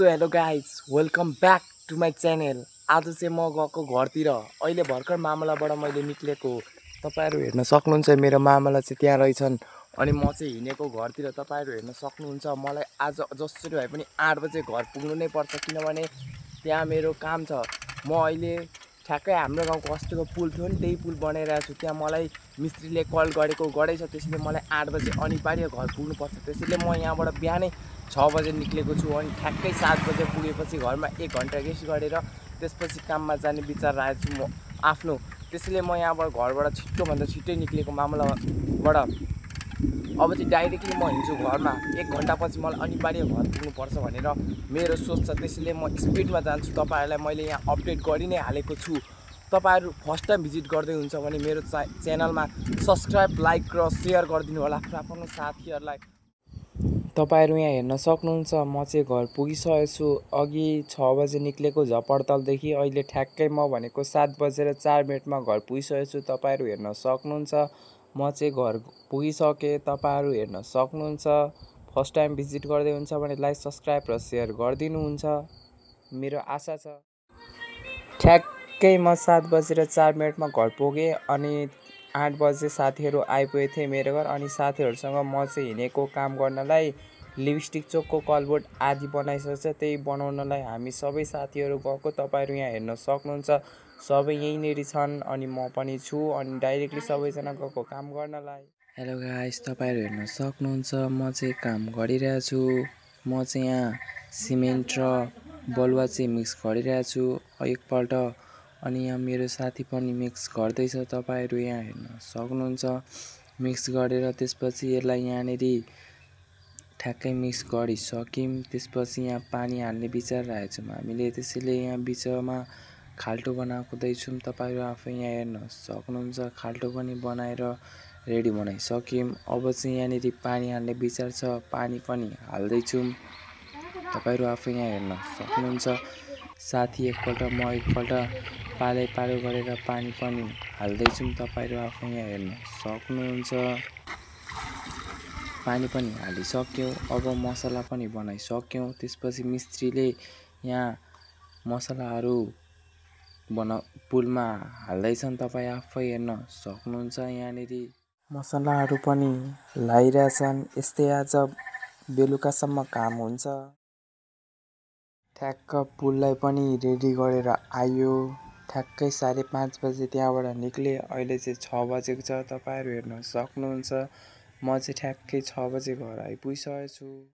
So hello guys welcome back to my channel. आज चाहिँ म गएको घरतिर। अहिले भर्खर मामलाबाट मैले निक्लेको हो। तपाईँहरू हेर्न सक्नुहुन्छ मेरो मामला चाहिँ त्यहाँ रहेछन् अनि म चाहिँ हिँडेको घरतिर। तपाईँहरू हेर्न सक्नुहुन्छ। मलाई आज जसरी भए पनि 8 बजे घर पुग्नु नै पर्छ, किनभने त्यहाँ मेरो काम छ। म अहिले ठ्याक्कै हाम्रो गाउँको अस्तिको पुल थियो नि, त्यही पुल बनाइरहेको छु। त्यहाँ मलाई मिस्त्रीले कल गरेछ, त्यसैले मलाई 8 बजे अनिवार्य घर पुग्नुपर्छ। त्यसैले म यहाँबाट बिहानै 6 बजे निक्लेको छु अनि ठ्याक्कै 7 बजे पुगेपछि घरमा 1 घन्टा रेस्ट गरेर त्यसपछि काममा जाने विचार राखेको छु म आफ्नो। त्यसैले म यहाँबाट घरबाट छिट्टोभन्दा छिट्टै निक्लेको मामलाबाट अब चाहिँ डाइरेक्टली म हिँड्छु घरमा। 1 घन्टापछि मलाई अनिवार्य घर पुग्नुपर्छ भनेर मेरो सोच छ। त्यसैले म स्पिडमा जान्छु। तपाईँहरूलाई मैले यहाँ अपडेट गरि नै हालेको छु। तपाईँहरू फर्स्ट टाइम भिजिट गर्दै हुन्छ भने मेरो च्यानलमा सब्सक्राइब, लाइक र सेयर गरिदिनु होला आफ्नो साथीहरूलाई। तपाईँहरू यहाँ हेर्न सक्नुहुन्छ म चाहिँ घर पुगिसकेको छु। अघि 6 बजे निक्लेको झपडतलदेखि अहिले ठ्याक्कै म भनेको 7 बजेर 4 मिनटमा घर पुगिसकेको छु। तपाईँहरू हेर्न सक्नुहुन्छ म चाहिँ घर पुगिसकेँ। तपाईँहरू हेर्न सक्नुहुन्छ। फर्स्ट टाइम भिजिट गर्दै हुन्छ भने लाइक, सब्सक्राइब र सेयर गरिदिनुहुन्छ मेरो आशा छ। ठ्याक्कै म 7 बजेर 4 मिनटमा घर पुगेँ अनि 8 बजे साथीहरू आइपुगेको थिए मेरो घर। अनि साथीहरूसँग म चाहिँ हिँडेको काम गर्नलाई। लिपस्टिक चोकको कलबोर्ड आदि बनाइसकेको छ, त्यही बनाउनलाई हामी सबै साथीहरू गएको। तपाईँहरू यहाँ हेर्न सक्नुहुन्छ सबै यहीँनिर छन् अनि म पनि छु अनि डाइरेक्टली सबैजना गएको काम गर्नलाई। हेलो गाइस, तपाईँहरू हेर्न सक्नुहुन्छ म चाहिँ काम गरिरहेको छु। म चाहिँ यहाँ सिमेन्ट र बलुवा चाहिँ मिक्स गरिरहेको छु एकपल्ट अनि यहाँ मेरो साथी पनि मिक्स गर्दैछ। तपाईँहरू यहाँ हेर्न सक्नुहुन्छ। मिक्स गरेर त्यसपछि यसलाई यहाँनिर ठ्याक्कै मिक्स गरिसक्यौँ। त्यसपछि यहाँ पानी हाल्ने विचार राखेको छौँ हामीले। त्यसैले यहाँ बिचमा खाल्टो बनाउँदैछौँ। तपाईँहरू आफै यहाँ हेर्न सक्नुहुन्छ। खाल्टो पनि बनाएर रेडी बनाइसक्यौँ। अब चाहिँ यहाँनिर पानी हाल्ने विचार छ, पानी पनि हाल्दैछौँ। तपाईँहरू आफै यहाँ हेर्न सक्नुहुन्छ। साथी एकपल्ट म एकपल्ट पालो गरेर पानी पनि हाल्दैछौँ। तपाईँहरू आफै यहाँ हेर्न सक्नुहुन्छ। पानी पनि हालिसक्यौँ। अब मसला पनि बनाइसक्यौँ। त्यसपछि मिस्त्रीले यहाँ मसलाहरू पुलमा हाल्दैछन्। तपाईँ आफै हेर्न सक्नुहुन्छ। यहाँनिर मसलाहरू पनि लगाइरहेछन्। यस्तै आज बेलुकासम्म काम हुन्छ। ठ्याक्क पुललाई पनि रेडी गरेर आयो। ठ्याक्कै 5:30 बजे त्यहाँबाट निक्ले। अहिले चाहिँ 6 बजेको छ। तपाईँहरू हेर्न सक्नुहुन्छ। म चाहिँ ठ्याक्कै 6 बजे घर आइपुगिसकेको छु।